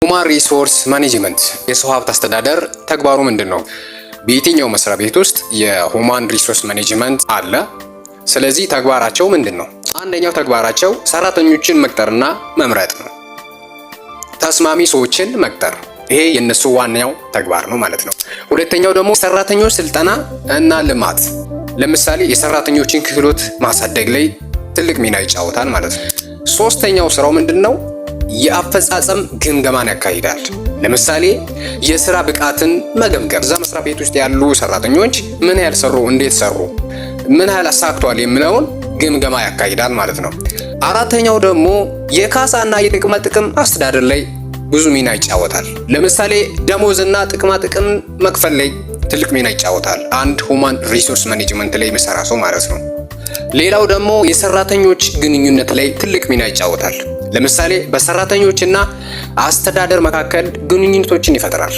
Human resource management፣ የሰው ሀብት አስተዳደር ተግባሩ ምንድን ነው? በየትኛው መስሪያ ቤት ውስጥ የ human resource management አለ? ስለዚህ ተግባራቸው ምንድን ነው? አንደኛው ተግባራቸው ሰራተኞችን መቅጠርና መምረጥ ነው። ተስማሚ ሰዎችን መቅጠር፣ ይሄ የእነሱ ዋነኛው ተግባር ነው ማለት ነው። ሁለተኛው ደግሞ ሰራተኞች ስልጠና እና ልማት፣ ለምሳሌ የሰራተኞችን ክህሎት ማሳደግ ላይ ትልቅ ሚና ይጫወታል ማለት ነው። ሶስተኛው ስራው ምንድን ነው? የአፈጻጸም ግምገማን ያካሂዳል። ለምሳሌ የስራ ብቃትን መገምገም፣ እዛ መስሪያ ቤት ውስጥ ያሉ ሰራተኞች ምን ያህል ሰሩ፣ እንዴት ሰሩ፣ ምን ያህል አሳክቷል የሚለውን ግምገማ ያካሂዳል ማለት ነው። አራተኛው ደግሞ የካሳና የጥቅማ ጥቅም አስተዳደር ላይ ብዙ ሚና ይጫወታል። ለምሳሌ ደሞዝና ጥቅማ ጥቅም መክፈል ላይ ትልቅ ሚና ይጫወታል። አንድ human resource management ላይ የሚሰራ ሰው ማለት ነው። ሌላው ደግሞ የሰራተኞች ግንኙነት ላይ ትልቅ ሚና ይጫወታል። ለምሳሌ በሰራተኞችና አስተዳደር መካከል ግንኙነቶችን ይፈጥራል።